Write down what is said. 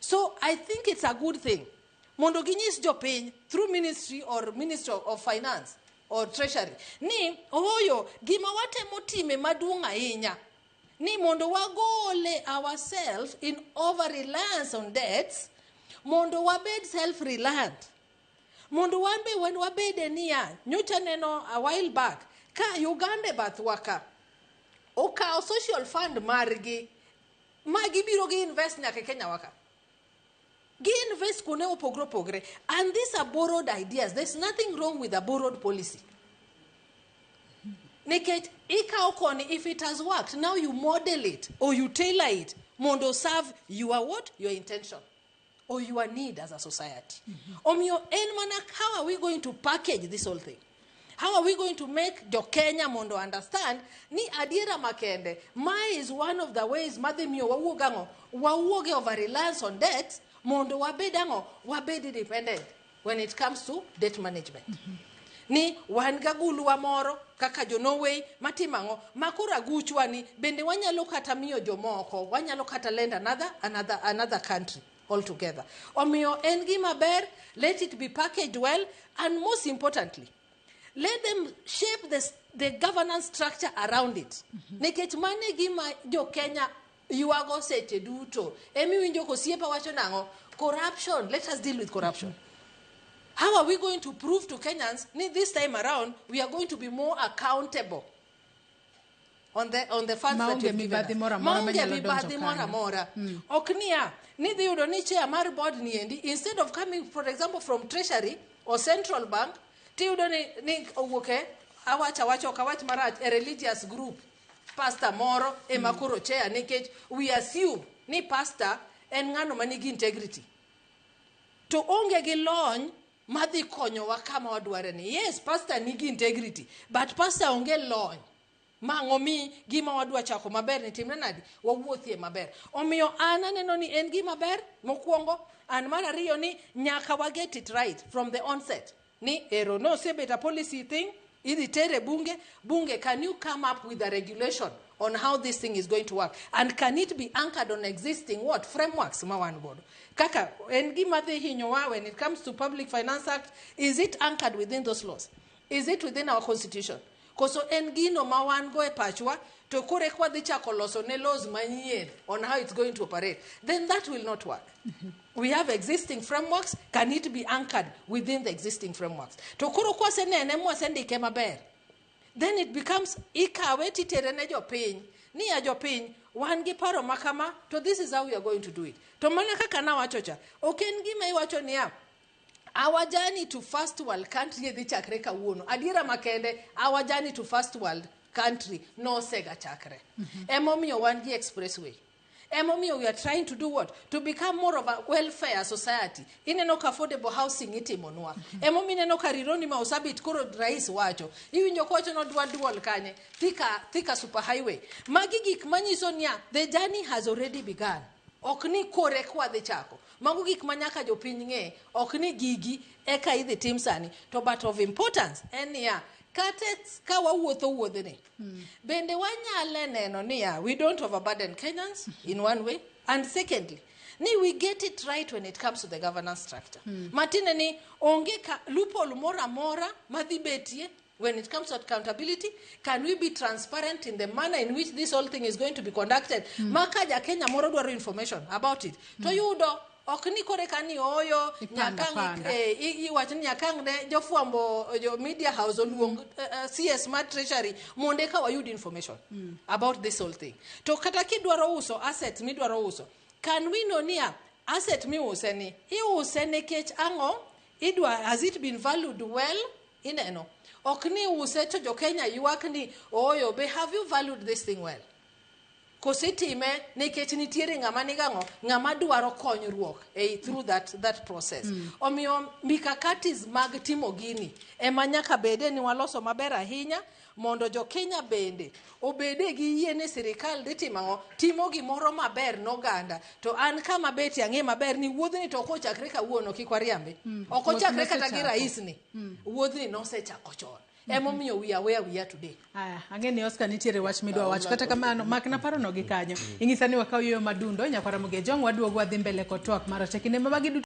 So I think it's a good thing mondo ginyis jopiny through ministry or Ministry of Finance or Treasury ni ooyo, gima watemo time maduong' ahinya ni mondo wagole ourselves in over reliance on debts, mondo wabed self reliant, mondo wan be wan wabede niya. Nyocha neno a while back ka Uganda e bathwa ka okawo social fund margi ma gibiro gi invest nyaka e Kenya waka, gi invest kuonde mopogore opogore. And these are borrowed ideas. There's nothing wrong with a borrowed policy, nikech ikawo koni, if it has worked, now you model it or you tailor it mondo serve your what, your intention or your need as a society. Omiyo en mana how are we going to package this whole thing? How are we going to make jo Kenya mondo understand ni adiera makende mae is one of the ways madhi miyo wawuog ang'o, wawuog e over reliance on debt, mondo wabed ang'o, wabed independent when it comes to debt management, ni wan gaguluwa moro kaka jo Norway matimo ang'o, ma koro aguchwa ni bende wanyalo kata miyo jomoko, wanyalo kata lend another country altogether. Omiyo en gima ber, let it be packaged well, and most importantly, let them shape the governance structure around it, nikech mano e gima jo Kenya ywago seche duto. Emiwinjo kosiepa wacho nang'o? Corruption. Let us deal with corruption. How are we going to prove to Kenyans ni this time around we are going to be more accountable on the funds that Maonge you've given mibadhi us? Moro amora Maonge manyalo donjo mibadhi moro kanyo. Amora. Ok niya ni dhi yudo ni chair mar board ni endi, instead of coming, for example, from Treasury or central bank, tiyudo ni owuok e, awacho awacha, ok awach marach, e religious group, pastor moro ema koro chair, nikech we assume ni pastor en ng'ano manigi integrity to onge gi lony madhi konyowa kama wadware ni. Yes, pastor nigi integrity, but pastor onge lony mang'o mi gima wadwa chako maber ni timre nadi, wawuothie maber. Omiyo an aneno ni en gima ber mokwongo, and mar ariyo ni nyaka wa get it right from the onset ni ero nosebet a policy thing, idhi tere bunge. Bunge, can you come up with a regulation on how this thing is going to work, and can it be anchored on existing what, frameworks ma wan godo, kaka en gima dhi hinyowa when it comes to Public Finance Act? Is it anchored within those laws? Is it within our constitution? Koso en gino ma wan go e pachwa to koro eka wadhi chako loso ne laws manyien on how it's going to operate? Then that will not work. We have existing frameworks. Can it be anchored within the existing frameworks? To koro kwasenene mwasendike maber, then it becomes ikawe titere ne jopiny ni ya jopiny wan gi paro ma kama, to this is how we are going to do it. To mana kaka nawacho cha, ok en gima iwacho niya our journey to first world country dhi chakre kawuono. Adiera makende, our journey to first world country nosega chakre. Emomiyo wan gi expressway, emomiyo we are trying to do what, to become more of a welfare society. Ineno ka affordable housing itimonwa. Emomiyo ineno ka Rironi Mausabit koro rais wacho, iwinjo kowacho nodwa duol kanye, Thika super highway. Magi gik manyiso niya the journey has already begun, ok ni kore kwadhi chako. Mago gik ma nyaka jopiny ng'e, ok ni gigi eka idhi tim sani. To but of importance en niya, kata ka wawuotho wuodhni bende wanyalo neno niya we don't overburden Kenyans in one way, and secondly ni we get it right when it comes to the governance structure. Matiende ni onge ka loophole moro amora madhi betie when it comes to accountability. Can we be transparent in the manner in which this whole thing is going to be conducted, ma ka ja Kenya moro dwaro information about it to yudo, ok ni kore ka ni oyo Ipanda, nyaka panda. Iwacho ni nyaka ang' ne jofwambo, jo media house oluong CS mar Treasury mondo eka wayud information about this whole thing. To kata kidwaro uso asset midwaro uso, can we know niya asset miuse ni iuse nikech ang'o? Idwa, has it been valued well? Ineno, ok ni use to jo Kenya ywak ni oyo be, have you valued this thing well? Koso itime nikech nitiere ng'ama nigang'o, ng'ama dwaro konyruok ei through that process? Omiyo mikakatis mag timo gini ema nyaka bede ni waloso maber ahinya mondo jo Kenya bende obede gi yie ni sirikal dhi timo ang'o, timo gimoro maber noganda. To an kama betie ang'e maber ni wuodhni to ok ochakre kawuono, kik wariambi. Ok Wuoth ochakre kata gi nosechako. rais ni wuodhni nosechako chon. Emomiyo we are where we are today. Aya, ang'e ni Oscar nitiere wach midwa wacho kata kamano makna parono gi kanyo. Ing'isa ni wakaw yueyo madundo nyakwara Muge Jong waduogo wadhi mbele kod twak mar ote kinde ma magi duto.